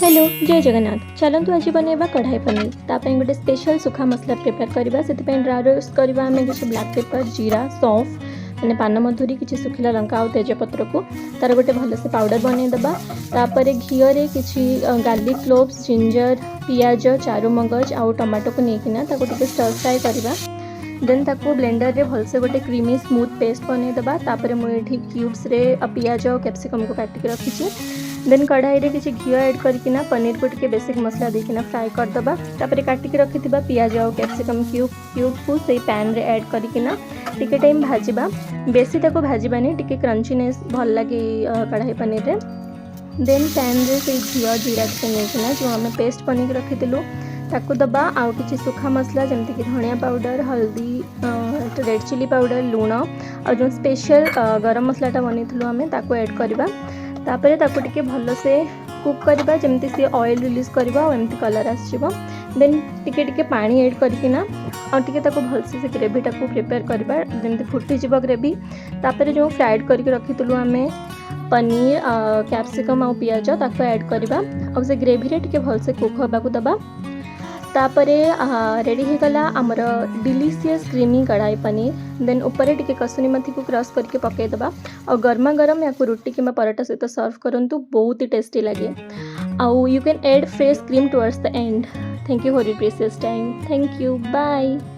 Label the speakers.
Speaker 1: Hello, ଜୟ ଜଗନ୍ନାଥ। ଚାଲନ୍ତୁ, ଆଜି ବନେଇବା କଢ଼ାଇ ପନିର। ତା ପାଇଁ ଗୋଟେ ସ୍ପେଶାଲ ଶୁଖା ମସଲା ପ୍ରିପେୟାର କରିବା। ସେଥିପାଇଁ ଡ୍ରାଏ ରୋଷ୍ଟ କରିବା ଆମେ କିଛି ବ୍ଲାକ୍ ପେପର, ଜିରା, ସୌଫ ମାନେ ପାନମଧୁରୀ, କିଛି ଶୁଖିଲା ଲଙ୍କା ଆଉ ତେଜପତ୍ରକୁ। ତାର ଗୋଟେ ଭଲସେ ପାଉଡ଼ର ବନେଇଦେବା। ତାପରେ ଘିଅରେ କିଛି ଗାର୍ଲିକ୍ କ୍ଲୋଭ୍ସ, ଜିଞ୍ଜର, ପିଆଜ, ଚାରୁମଗଜ ଆଉ ଟମାଟୋକୁ ନେଇକିନା ତାକୁ ଟିକେ ଷ୍ଟର୍ ଫ୍ରାଏ କରିବା। ଦେନ୍ ତାକୁ ବ୍ଲେଣ୍ଡରରେ ଭଲସେ ଗୋଟେ କ୍ରିମି ସ୍ମୁଥ୍ ପେଷ୍ଟ ବନେଇଦେବା। ତାପରେ ମୁଁ ଏଠି କ୍ୟୁବ୍ସରେ ପିଆଜ ଆଉ କ୍ୟାପ୍ସିକମ୍କୁ କାଟିକି ରଖିଛି। ଦେନ୍ କଢ଼ାଇରେ କିଛି ଘିଅ ଆଡ଼୍ କରିକିନା ପନିରକୁ ଟିକେ ବେସିକ୍ ମସଲା ଦେଇକିନା ଫ୍ରାଏ କରିଦେବା। ତାପରେ କାଟିକି ରଖିଥିବା ପିଆଜ ଆଉ କ୍ୟାପ୍ସିକମ୍ କ୍ୟୁବ୍କୁ ସେଇ ପ୍ୟାନ୍ରେ ଆଡ଼୍ କରିକିନା ଟିକେ ଟାଇମ୍ ଭାଜିବା। ବେଶୀ ତାକୁ ଭାଜିବାନି, ଟିକେ କ୍ରଞ୍ଚିନେସ୍ ଭଲ ଲାଗେ ଏଇ କଢ଼ାଇ ପନିରରେ। ଦେନ୍ ପ୍ୟାନ୍ରେ ସେଇ ଘିଅ, ଜିରା ଟିକେ ନେଇକିନା ଯେଉଁ ଆମେ ପେଷ୍ଟ ବନେଇକି ରଖିଥିଲୁ, ତାକୁ ଦେବା। ଆଉ କିଛି ଶୁଖା ମସଲା ଯେମିତିକି ଧନିଆ ପାଉଡ଼ର, ହଳଦୀ, ରେଡ଼୍ ଚିଲି ପାଉଡ଼ର, ଲୁଣ ଆଉ ଯେଉଁ ସ୍ପେଶାଲ ଗରମ ମସଲାଟା ବନେଇଥିଲୁ ଆମେ, ତାକୁ ଆଡ଼୍ କରିବା। ତାପରେ ତାକୁ ଟିକେ ଭଲସେ କୁକ୍ କରିବା, ଯେମିତି ସିଏ ଅଏଲ୍ ରିଲିଜ୍ କରିବ ଆଉ ଏମିତି କଲର୍ ଆସିଯିବ। ଦେନ୍ ଟିକେ ଟିକେ ପାଣି ଆଡ଼୍ କରିକିନା ଆଉ ଟିକେ ତାକୁ ଭଲସେ ସେ ଗ୍ରେଭିଟାକୁ ପ୍ରିପେୟାର କରିବା, ଯେମିତି ଫୁଟିଯିବ ଗ୍ରେଭି। ତାପରେ ଯେଉଁ ଫ୍ରାଏଡ଼୍ କରିକି ରଖିଥିଲୁ ଆମେ ପନିର, କ୍ୟାପ୍ସିକମ୍ ଆଉ ପିଆଜ, ତାକୁ ଆଡ଼୍ କରିବା ଆଉ ସେ ଗ୍ରେଭିରେ ଟିକେ ଭଲସେ କୁକ୍ ହେବାକୁ ଦେବା। ତାପରେ ରେଡ଼ି ହେଇଗଲା ଆମର ଡିଲିସିୟସ୍ କ୍ରିମି କଢ଼ାଇ ପନିର। ଦେନ୍ ଉପରେ ଟିକେ କସୁରୀ ମେଥିକୁ କ୍ରସ୍ କରିକି ପକାଇଦେବା ଆଉ ଗରମା ଗରମ ୟାକୁ ରୁଟି କିମ୍ବା ପରଟା ସହିତ ସର୍ଭ କରନ୍ତୁ। ବହୁତ ହି ଟେଷ୍ଟି ଲାଗେ। ଆଉ you can add fresh cream towards the end. Thank you for your precious time. Thank you, bye.